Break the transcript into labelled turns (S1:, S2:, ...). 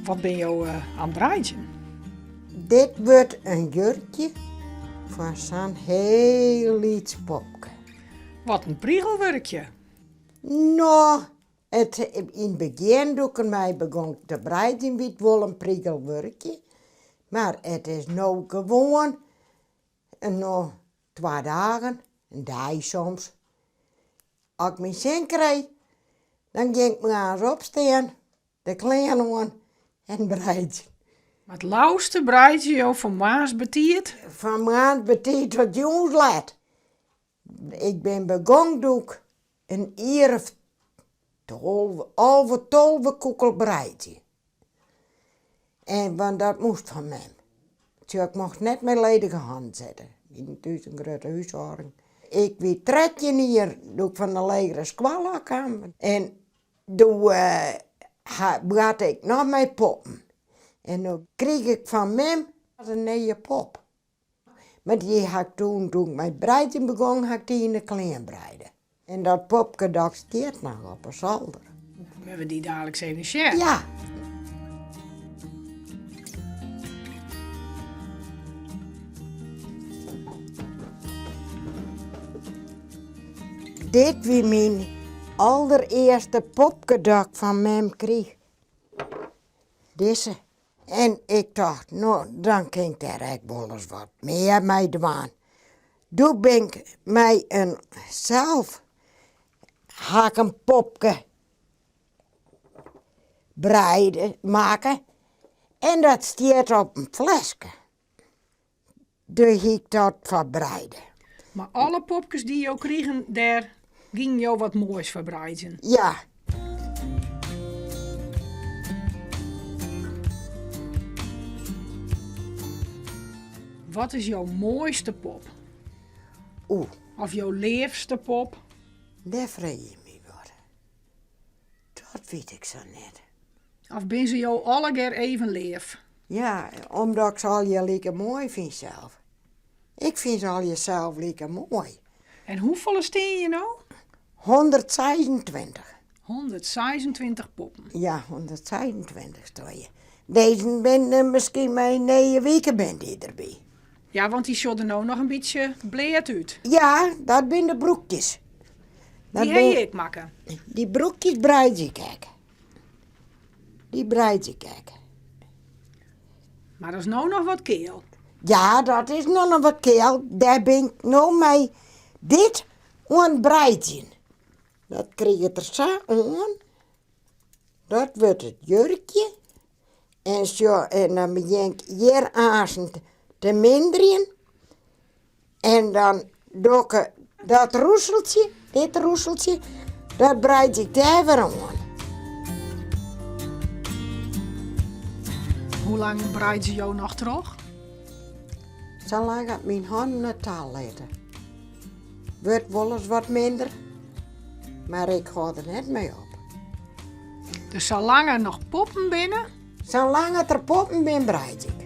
S1: Wat binne jo oan it breidzjen?
S2: Dit wurdt in jurkje foar sa'n heel lyts popke.
S1: Wat in prigelwurkje!
S2: No, it, yn it begjin doe't ik dermei begûn te breidzjen wie it wol in prigelwurkje, mar it is no gewoan no twa dagen, in dei soms. As ik myn sin krij, dan gean ik moarns opstean, de klean oan en breidzjen.
S1: Mar it leafste breidzje jo fan moarns betiid?
S2: Fan moarns betiid tot jûns let. Ik bin begûn doe't ik in jier of 12, 11, 12 koe ik al breidzje. En want dat moast fan mem. Tsja, ik mocht net mei ledige hannen sitte. Wy hienen thús in grutte húshâlding. Ik wie 13 jier doe't ik fan de legere skoalle ôf kaam. En doe boarte ik noch mei poppen. En doe krige ik fan mem in nije pop. Mar dy ha ik toen, doe't ik mei it breidzjen begûn, ha ik dy yn de klean breide. En dat popke dat stiet noch op 'e solder.
S1: Moatte we dy daliks even sjen?
S2: Ja. Dit wie myn alderearste popke dat ik fan mem kriich. Dizze. En ik tocht, no dan kin ik dêr ek wolris wat mear mei dwaan. Doe bin ik mei in sels ha ik in popke breide, makke en dat stiet op in fleske. Dêr hie ik dat foar breide.
S1: Mar alle popkes dy't jo krigen, dêr gienen jo wat moais foar breidzjen?
S2: Ja.
S1: Wat is jo moaiste pop?
S2: Oeh.
S1: Of jo leafste pop?
S2: Dêr freegje je my wat. Dat wit ik sa net.
S1: Of binne se jo allegear even leaf?
S2: Ja, omdat ik se allegear like moai fyn sels. Ik fyn se allegear sels like moai.
S1: En hoefolle stean je no?
S2: 126.
S1: 126 poppen?
S2: Ja, 126 stean je. Dizze binne miskien mei nije wike binne dy derby.
S1: Ja, want dy sjogge der no noch in bytsje bleat út.
S2: Ja, dat binne de broekjes.
S1: Dy ha je ek makke?
S2: Dy broekjes breidzje ik ek. Dy breidzje ik ek.
S1: Mar dat is no noch wat keal.
S2: Ja, dat is no noch wat keal. Dêr bin ik no mei dit oan it breidzjen. Dat kriget er sa oan. Dat wurdt it jurkje. En sjoch, en dan begjin ik hjir aansen te minderjen. En dan doch ik dat roeseltsje, dit roeseltsje, dat breidzje ik dêr wer oan.
S1: Hoe lang breidzje jo noch troch?
S2: Salang at myn hannen it talitte. Wurdt wolris wat minder, mar ik hâld der net mei op.
S1: Dus salang der noch poppen binne?
S2: Salang at der poppen binne, breidzje ik.